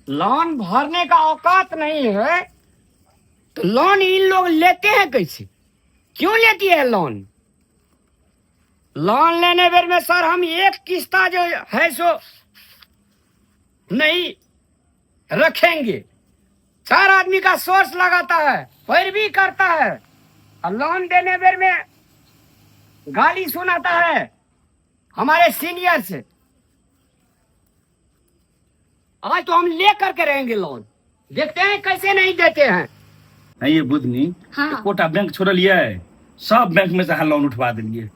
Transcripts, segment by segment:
Loan भरने का औकात नहीं है तो लोन इन लोग लेते हैं कैसे? क्यों लेती है लोन? लोन लेने बेर में सर हम एक किस्ता जो है सो नहीं रखेंगे। चार आदमी का सोर्स लगाता है, पैरवी करता है और लोन देने बेर में गाली सुनाता है हमारे सीनियर से। आज तो हम ले करके रहेंगे लोन, देखते हैं कैसे नहीं देते हैं। नहीं ये बुधनी। एकोटा बैंक छोड़लियै? सब बैंक में से अहाँ लोन उठवा देलियै।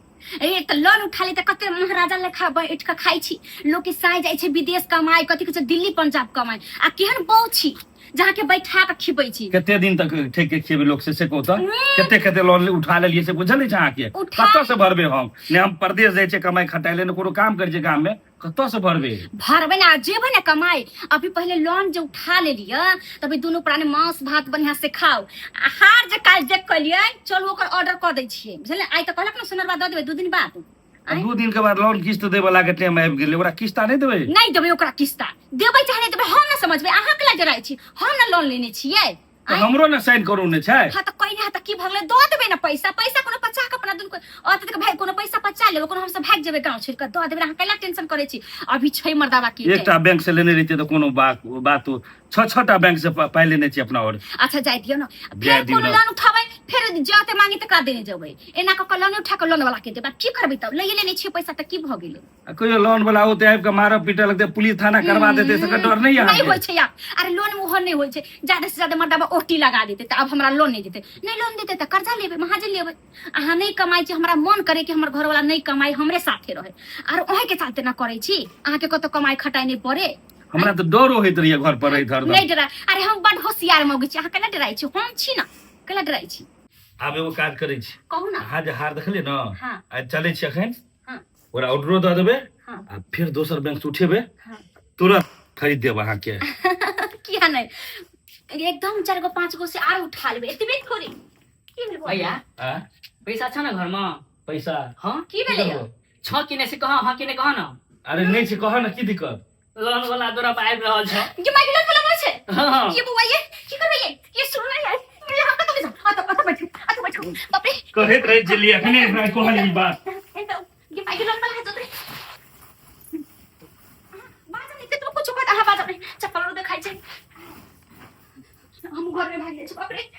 ए तऽ लोन उठा ली तऽ कते महाराजा लेखा बैठ कऽ खाइ छी। लोक के साँझ जाइ छै विदेश कमाइ, कथी कहै छै, दिल्ली पंजाब कमाइ, आ केहन बहू छी जहाँ के बैठा कऽ खिबै छी। कते दिन तक ठेक के खेबै लोक से कहू तऽ? कते कते लोन उठा लेलियै से बुझल अछि अहाँके? कतऽ से भरबै हम? ने हम परदेश जाइ छियै कमाइ खटाइ ले, ने कोनो काम करै छियै गाम में, कतऽ से भरबै? भरबै ने, जेबै ने कमाइ। अभी पहिले लोन जे उठा लेलियै तऽ अभी दुनू प्राणी मांस भात बढ़िया से खाओ। आ हार जे काल्हि देख कऽ एलियै, चलू ओकर ऑर्डर कऽ दै छियै, बुझलियै? आइ तऽ कहलक ने सोनरबा दऽ देबै 2 दिन बाद। आ 2 दिन के बाद लोन किस्त देबऽ वाला के टाइम आबि गेलै, ओकरा किस्ता नहि देबै? नहि देबै ओकरा किस्ता। देबै चाहे नहि देबै, हम ने समझबै। अहाँ केला डराइ छी? हम ने लोन लेने छियै। तऽ हमरो ने साइन करू ने छै। हाँ तऽ कहि तऽ की भगलै, दऽ देबै ने पैसा। पैसा कोनो पचा कऽ अपना दुनू अत तक भाई कोनो पैसा पचा लेबै, कोनो हमसब भागि जेबै गाँव छोड़ि कऽ? दऽ देबै, अहाँ कैला टेंशन करै छी? अभी छै मर्दाबा की। एकटा बैंक से लेने रहिते तऽ कोनो बात बात, छह छह टा बैंक से पाइ लेने छी अपना और। अच्छा जाय दियौ ने। फेर कोनो लोन उठाबै, फेर जते मांगी तकरा देने जेबै। एना कऽ कऽ लोन उठा कऽ लोन वाला के देबै। की करबै तब? लइए लेने छियै पैसा तऽ की भऽ गेलै? आ कहियो लोन वाला ओते आबि कऽ मारब पीटऽ लगतै, पुलिस थाना करवा देतै, से डर नहि नहीं अहाँके? होइ छै यार। अरे लोन में ओहो नहि होइ छै, ज्यादा से ज्यादा मर्दाबा ओटी लगा देतै तऽ आब हमरा लोन नहि देतै। नहि लोन देतै तऽ कर्जा लेबै, महाजन लेबै। अहाँ नहि कमाइ छी, हमरा मन करे कि हमर घरवाला नहि कमाइ, हमरे साथे रहे, आर ओहे के चलते ना करै छी। अहाँके कतौ कमाइ खटाइ नहि पड़े। हमरा तऽ डरो होइत रहैया घर पर रहैत हरदम। नहि डरा। अरे हम बड होशियार मौगी छी, अहाँ केना डराइ छी? हम छी ने, केना डराइ छी? आब एगो काज करै छी। कहू ने। अहाँ जे हार देखलियै ने, आइ चलै छी एखन, ओकरा ऑर्डरो दऽ देबै आ फेर दोसर बैंक से उठेबै, तुरंत खरीद देब अहाँके। किया नहि, एकदम चारि गो पाँच गो से आर उठा लेबै, एतबे थोड़े की भेल बौआ? भैया। आँ? पैसा छ न घरमा? पैसा? हाँ। की भेलै? करबो? छ कि नहि से कह, हाँ कि नहि कह न। अरे नहि छै, कह ने की दिक्कत? लोन वाला तोरा पर आबि रहल छ। ये माइक लोन वाला छै। हाँ। ये बौआ, ये की करबै? ये सुन नहीं यार, ये हम कतौ जा, आ तो बैठू, आ तो बैठू। बाप रे। कहैत रहै छलियै, अखने हमरा कहल ई बात। ए तो ये माइक लोन वाला है तो बाजब नहीं तो कुछ बात, अहाँ बाजब नहीं। चप्पल रो देखाइ छै, हम घर में भाग जाइ छी। बाप रे।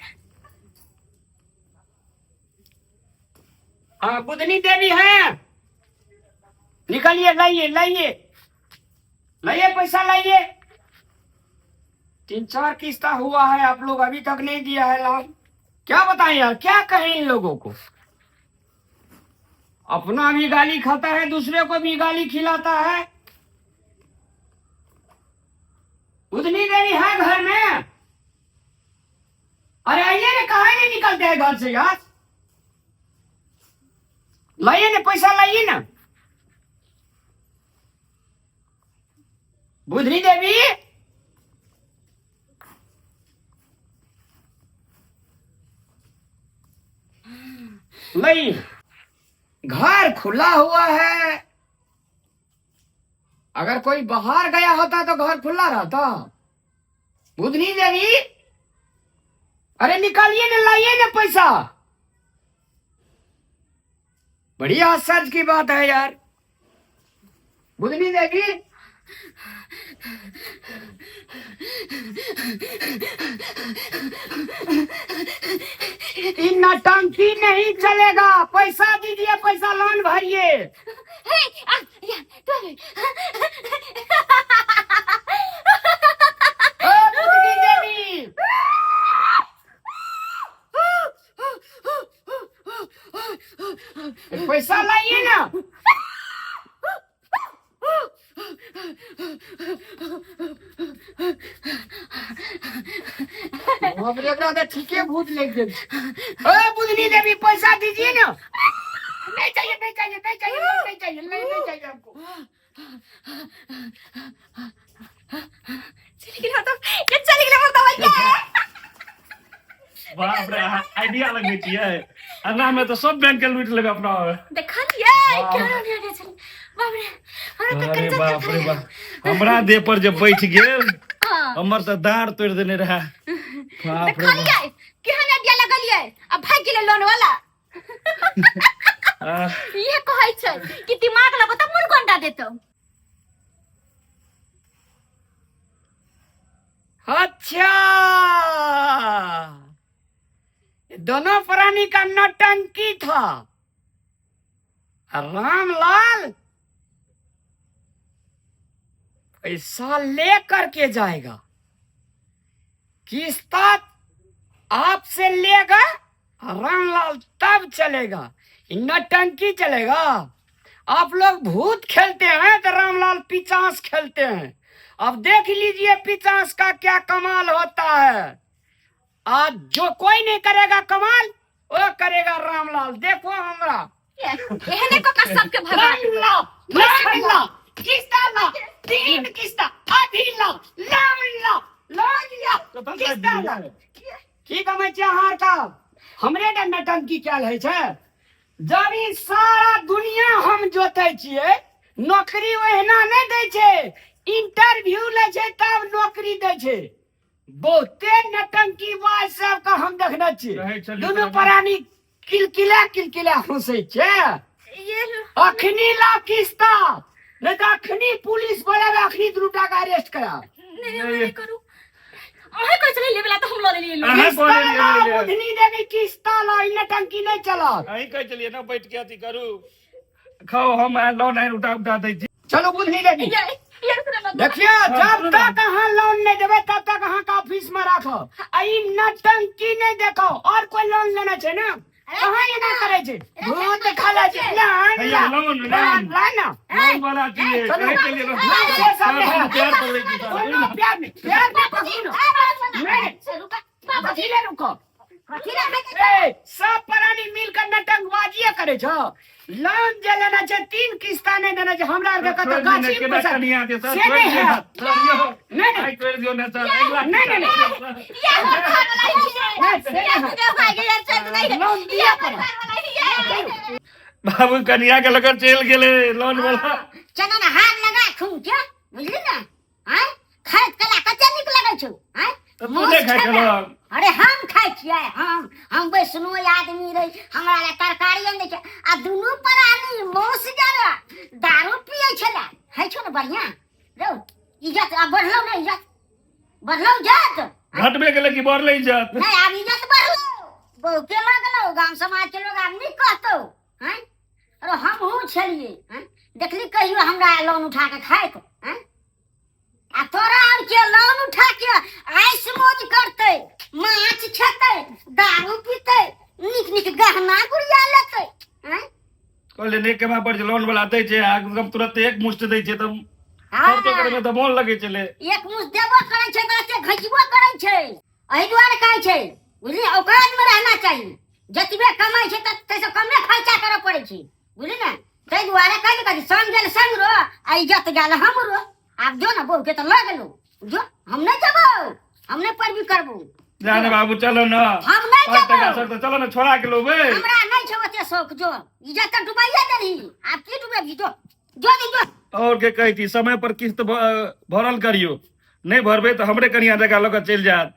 हाँ, बुधनी देवी है, निकलिए, लाइए लाइए लाइए, पैसा लाइए। तीन चार किस्ता हुआ है, आप लोग अभी तक नहीं दिया है लोन। क्या बताएं यार, क्या कहें इन लोगों को? अपना भी गाली खाता है, दूसरे को भी गाली खिलाता है। बुधनी देवी है घर में? अरे आइए ना, कहा नहीं निकलते हैं घर से यार? लाइए ना पैसा, लाइए ना। बुधनी देवी, लाइए। घर खुला हुआ है, अगर कोई बाहर गया होता तो घर खुला रहता। बुधनी देवी, अरे निकालिए ना, लाइए ना पैसा। बड़ी आश्चर्य की बात है यार। बुधनी देवी, इन नौटंकी नहीं चलेगा। पैसा दीजिए, पैसा, लोन भरिए। हे आ या तो ओ बुधनी देवी, पैसा लाइए ना। बाप रे, एकरा तऽ ठीके भूत लागि गेल छै। ओ बुधनी देवी, पैसा दीजिए ना। नहीं चाहिए, नहीं चाहिए, नहीं चाहिए, नहीं चाहिए, नहीं, नहीं चाहिए हमको। चलि गेल तो ये, चलि गेल हमर दवाई। बाप रे, अहाँ आइडिया लगबै छियै। अंगना में तऽ सब बैंक के लूटि लेबै अपना। देखलियै केना नहि गेल छलै। बाप रे, हमरा तऽ अरे कर्जा बाप रे बाप, हमरा देह पर जे बैठ गेल। हाँ। हमर तऽ दाँत तोड़ि देने रहे। बाप रे। देखलियै केहन आइडिया लगलियै आ भागि गेलै लोन वाला। बाप। इहे कहै छै कि दिमाग लगो तऽ मुर्गंडा देतौ। अच्छा, दोनों प्राणी का नौटंकी था। रामलाल पैसा ले करके जाएगा, किस्ता आपसे लेगा रामलाल तब चलेगा, नौटंकी चलेगा। आप लोग भूत खेलते हैं तो रामलाल पिचास खेलते हैं। अब देख लीजिए पिचास का क्या कमाल होता है। आज जो कोई नहीं करेगा कमाल, वो करेगा रामलाल। देखो हमरा एहने को का सबके भगा। लोन लो, लोन लो, किस्ता लो, 3 किस्ता अभी लो, लोन लो, लोन लो, किस्ता लो। की कमै छै अहाँ का? हमरे टा नटंकी कयल होइ छै। जब ई सारा दुनिया हम जोतै छियै, नौकरी ओहिना नहि दै छै, इंटरव्यू लै छै तब नौकरी दै छै। बहुते नटंकी बाज सबके हम देखने छियै। रहै छलियै दुनू तऽ- प्राणी किलकिला किलकिला हंसै छै। ये अखनी ला किस्ता, नहीं तो अखनी पुलिस बोलाबे, अखनी दूटा के अरेस्ट करा। नहीं नहीं नहीं करू। अहें कहै छलै लेबे ला तऽ हम लऽ लेलियै लोन। अहाँ किस्ता कहने ला, रहियै। बुधनी देवी किस्ता ला, ई नटंकी नहीं चलत। अहीं कहै छलियै ने बैठ के अथी करू, खाओ, हम लोन आनि उठा उठा दै छी। चलो बुधनी देवी। ये सुनऽ ना। देखियो, जब तक अहाँ लोन नहीं देबै तब तक अहाँ के ऑफिस में राखब। आ ई नटंकी नहीं देखो। और कोई लोन लेना छै ना? अहाँ एना करै छै, भूत खाला छै। लोन हैया, ला, लोन, लोन लोन। ला ना। लोन वाला छियै, चलू। कहै छलियै लोन। लोन से सब सर, हम है। प्यार पड़ै छी सर। कोनो प्यार नहीं, प्यार नहीं पकड़ू ना। नहीं। कथी ले रुको? ए, सब प्राणी मिलकर नटंगबाजिए करे छो। लोन जे लेना छै 3 किस्ता नहीं देना छै। हमरा आरके कतौ छोड़ि दियौ ने, गाछी में केना पैसा कनिया के सर, से छोड़ि नहीं दियौ है। ने, सर, यौ। नहीं, नहीं। आइ छोड़ि दियौ ने सर, अगिला नहीं, नहीं, नहीं। नहीं, से नहीं है। लोन दिया पड़त। बाबू कनिया के लगर चलि गेलै लोन वाला। चना ने हाथ लगा खून के, बुझली ने? आँय, खाइत कला कते नीक लगै छौ? आँय, तऽ तू नहि खाइ छलह? अरे हम खाइ छियै, हम वैष्णो आदमी रही, हमरा लए तरकारी आनि दै छै। आ दुनू प्राणी मौस जरा दारू पियै छलै। हइ छौ ने बढ़िआँ रौ, इज्जत आब बढ़लौ ने? इज्जत बढ़लौ? इज्जत घटबे गेलै कि बढ़लै इज्जत? नहीं, आब इज्जत बढ़लौ, बहुते लगलौ। गाम समाज के लोग आब नीक कहतौ। आँय, अरे हमहूँ छलियै, आँय, देखली कहियो हमरा लोन उठा के खाइत? आँय, आ तोरा आर के लोन उठा के ऐश मौज करतै, माछ खेतै, दारू पीतै, नीक नीक गहना गुड़िया लेतै। आँय, कहले नहि कमा पर जे लोन वाला दै छै आ एकदम तुरंत एक मुश्त दै छै तऽ हाँ। खर्चो करैमे तऽ मोन लगै छलै। एक मुश्त देबो करै छै तऽ एते घिचबो करै छै। एहि दुआरे कहै छै, बुझली, औकात में रहना चाही। जतबे कमाइ छै तऽ ताहिसँ कमे खर्चा करऽ पड़ै छै, बुझली ने? ताहि दुआरे कहै छै, कथी संग गेल संग रो आ इज्जत गेल हमरो। आब जो ने, बहू के तऽ लऽ गेलौ, जो, हम नहि जेबौ, हम नहि पैरवी करबौ। जा ने बाबू, चलो ने। हम नहि 5 टका जेबौ। सर तऽ चलो ने, छोड़ा के लेबै। हमरा नहि छौ ओते शौक। जो, इज्जत तऽ डुबाइए देलही, आब की डुबेबही? जो जो नी, जो। और के कहै छी, समय पर किस्त भरल करियौ, नहि भरबै तऽ हमरे कनिया जकाँ लऽ कऽ चलि जायत।